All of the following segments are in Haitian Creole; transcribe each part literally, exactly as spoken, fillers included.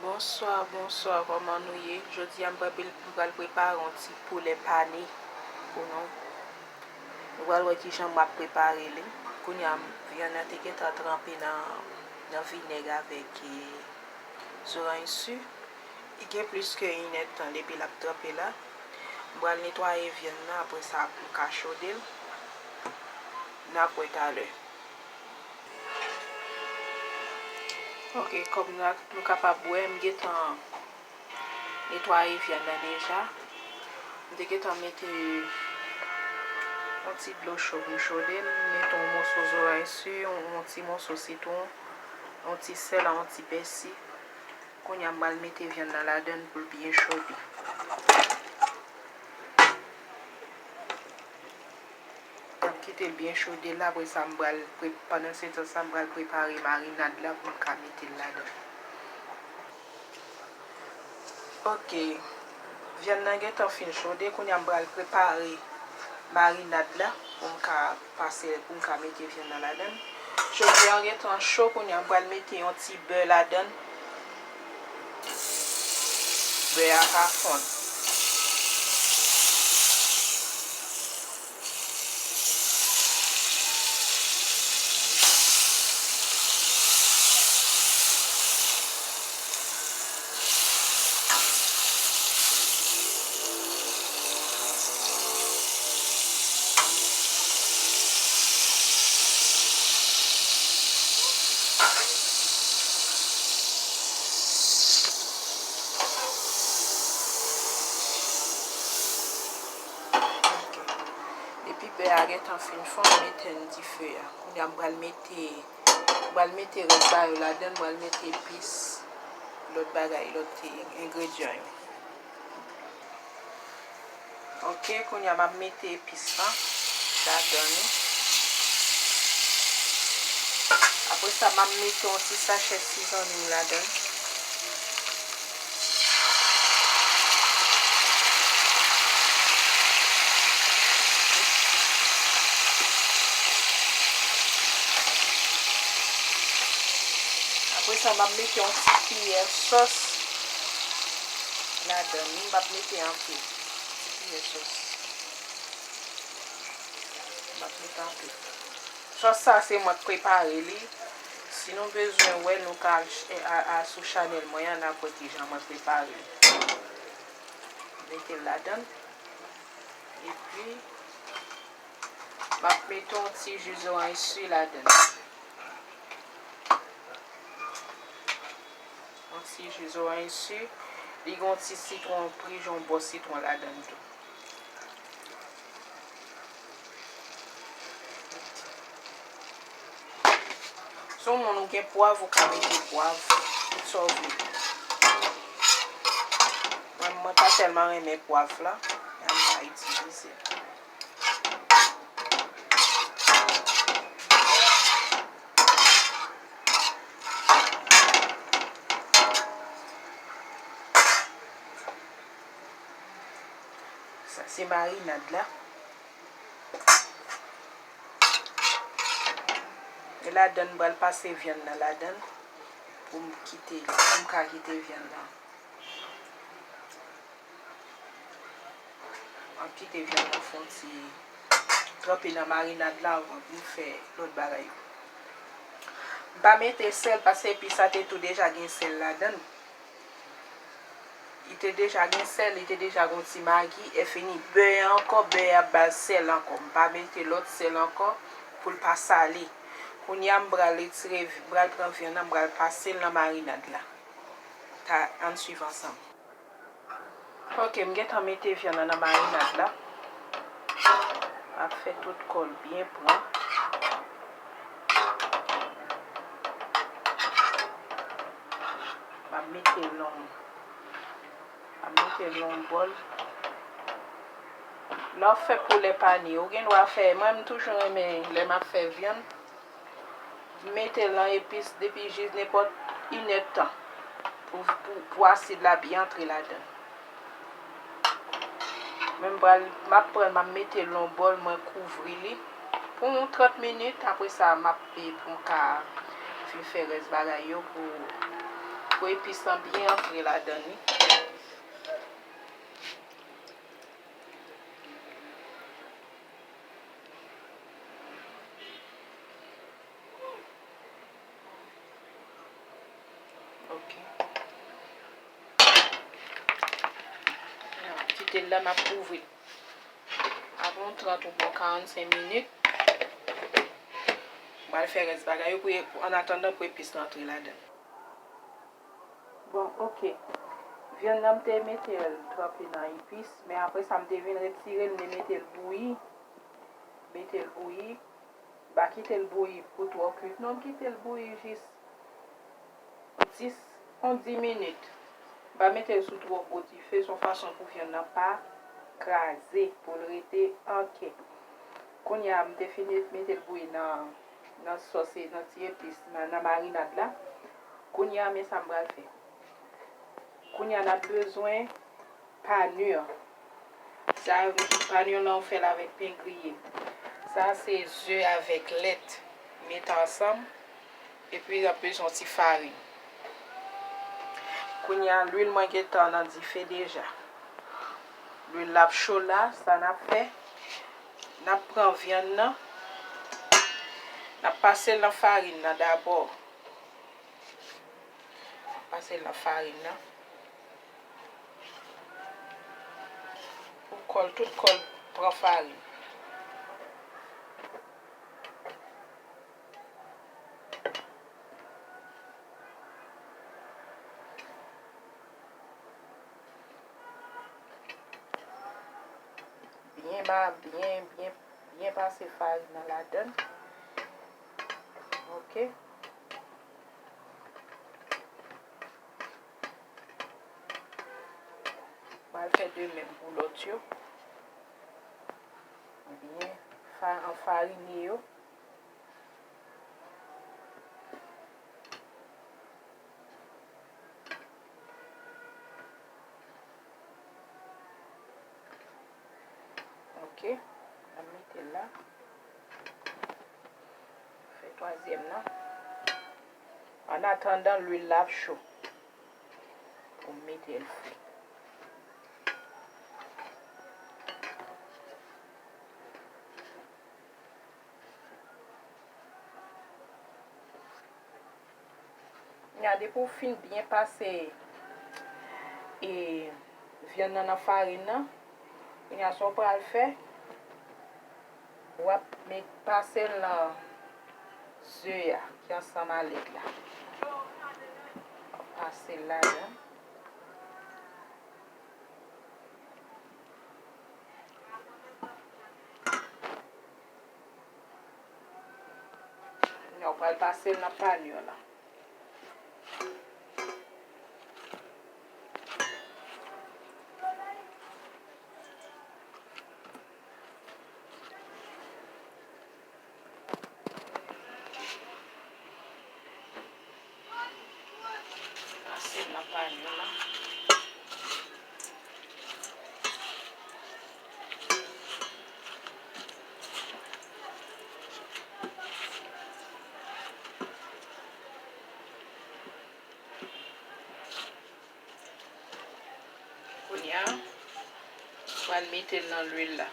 Bonswa, bonswa, kòman nou ye? Jodi a m pral, m pral prepare yon ti poulè pane pou nou. Nou pral wè kijan m ap prepare li. Kounye a, vyann nan te gentan tranpe nan, nan vinèg avèk, e, zoranj si. Li gen plis ke inèdtan depi l ap tranpe la. M pral netwaye vyann nan, apre sa, m ka chode l. N ap wè talè. Ok, kòm nou, nou kapab wè, m gentan netwaye vyann nan deja. M te gentan mete yon ti dlo cho pou m chode l. M mete yon moso zoranj si, yon, yon ti moso sitwon, yon ti sèl, yon ti pèsi. Kounye a, m pral mete vyann nan ladan l pou l byen chode. M ap kite l byen chode la, apre sa, m pral pre-, pandan se tan sa, m pral prepare marinad la pou m ka mete l ladan. Ok. Vyann nan gentan fin chode, kounye a m pral prepare marinad la pou m ka pase, pou m ka mete vyann nan ladan l. Chofyè an gentan cho, kounye a m pral mete yon ti bè ladan l. Bè a ka fonn. Depi bè a gentan fin fonn, m etenn dife a. Kounye a m pral mete, m pral mete rès bagay yo ladan, m pral mete epis, lòt bagay, lòt, e, engredyan yo. Ok, kounye a m ap mete epis lan ladan li. Apre sa, m ap mete yon ti sachè sizonin ladan. Apre sa, m ap mete yon ti kiyè sòs ladan li. M p ap mete anpil. Ti kiyè sòs. M p ap mete anpil. Sòs sa, se mwen k prepare li. Si nou bezwen wè, nou ka al ch-, a, a, sou chanèl mwen an, n ap wè kijan mwen prepare li. Mete l ladan. Epi, m ap mete yon ti ji zoranj si ladan. Yon ti ji zoranj si. Li gen yon ti sitwon, prij yon bò sitwon ladan tou. Si w moun ou gen pwav, ou ka mete pwav, tout sa w vle. Mwen, mwen pa tèlman renmen pwav la, men m pa itilize l. Sa se marinad la. E ladan, m pral pase vyann nan ladan pou m kite, pou m ka kite vyann nan. M ap kite vyann nan fè yon ti tranpe nan marinad la anvan pou m fè lòt bagay yo. M pa mete sèl paske epis sa te tou deja gen sèl ladan. Li te deja gen sèl, li te deja gen yon ti magi, e fini bè a ankò, bè a ba l sèl ankò. M pa mete lòt sèl ankò pou l pa sale. Kounye a, m pral retire, m pral pran vyann nan, m pral pase l nan marinad la. Ta, ann swiv ansanm. Ok, m gentan mete vyann nan nan marinad la. M ap fè tout kò l byen pran. M ap mete l nan, m ap mete l nan yon bòl. Lè w ap fè poulè pane, ou gen dwa fè, mwen, m toujou renmen, lè m ap fè vyann, m mete l nan epis depi jis nenpòt inèdtan pou, pou, pou asid la byen antre ladan. Men m pral, m ap pran l, m ap mete l nan yon bòl, mwen kouvri li pou yon trant minit. Apre sa, m ap, pou m ka fin fè rès bagay yo pou Pou epis lan byen antre ladan li. Ok. N ap kite l la, n ap kouvri l. Apre yon trant oubyen karannsenk minit, m pral fè rès bagay yo pou, pou, an atandan pou epis lan antre ladan. Bon, ok. Vyann nan, m te mete l tranpe nan epis, men apre sa, m te vin retire l, m te mete l bouyi. Mete l bouyi. M pa kite l bouyi pou twò kwit, non, m kite l bouyi jis dis, yon dis minit. M pa mete l sou twò gwo dife, se yon fason pou vyann nan pa kraze, pou l rete an kè. Kounye a, m te fini mete l bouyi nan, nan sòs, nan ti epis, nan, nan marinad la. Kounye a, men sa m pral fè. Kounye a, n ap bezwen panur. Sa, panur lan, ou fè l avèk pen griye. Sa, se ze avèk lèt. Mete ansanm. Epi, n ap bezwen yon ti farin. Kounye a, lwil mwen gentan nan dife deja. Lwil la ap cho la, sa n ap fè? N ap pran vyann nan. N ap pase l nan farin nan dabò. Pase l nan farin nan. Pou kò l, tout kò l pran farin. Byen ba, byen, byen, byen pase farin nan ladann. Ok. M al fè de menm pou lòt yo. Byen fa-, anfarine yo. Ok, n ap mete l la. Fè twazyèm nan. An atandan, lwil la ap cho pou m mete l fri. Kounye a, depi w fin byen pase, e, vyann nan nan farin nan, kounye a, sa w pral fè, w ap met, pase l nan ze a ki ansanm a lèt la. W ap pase l ladan. Kounye a, w pral pase l nan panur lan. Pase l nan panur lan. Kounye a, pral mete l nan lwil la.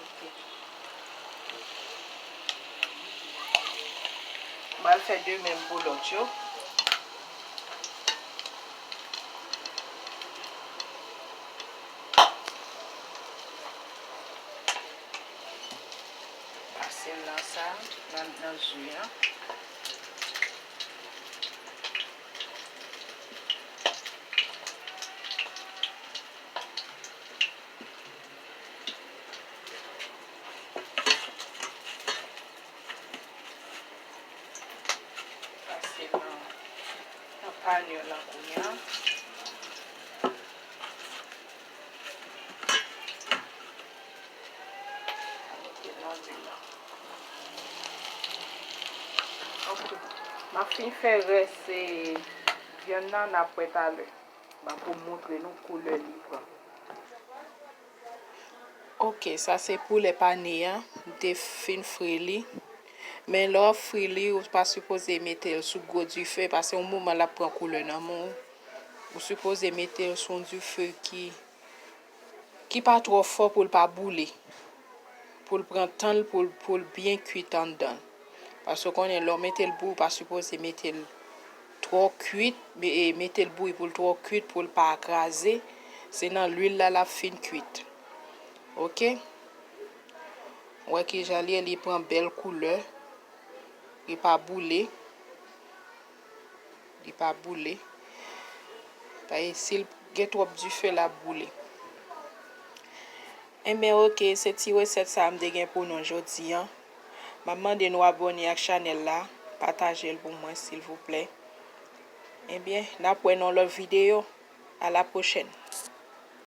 Ok. M pral fè de menm pou lòt yo. Pase l nan sa, nan, nan ji an. Pase nan, nan panur lan kounye a. Mete nan lwil la. Ok. M ap fin fè rès, e, vyann nan, n ap wè talè. M ap montre nou koulè li pran. Ok, sa se poulè pane a, m te fin fri li. Men lè w ap fri li, ou pa sipoze mete l sou gwo dife, paske yon moman l ap pran koulè nan men w. Ou sipoze mete l sou yon dife ki, ki pa twò fò pou l pa boule. Pou l pran tan l, pou l, pou l byen kuit anndan l. Paske w konnen lè w mete l bouyi, ou pa sipoze mete l twò kuit, me-, e, mete l bouyi pou l twò kuit, pou l pa kraze. Se nan lwil la l ap fin kuit. Ok? Ou wè kijan li ye, li pran bèl koulè. Li pa boule. Li pa boule. Paske si l gen twòp dife, l ap boule. Enben, ok, se ti resèt sa a m te gen pou nou jodi a. M ap mande nou abòne ak chanèl la, pataje l pou mwen, silvouplè. Enben, n ap wè nan lòt videyo. A la pwochèn.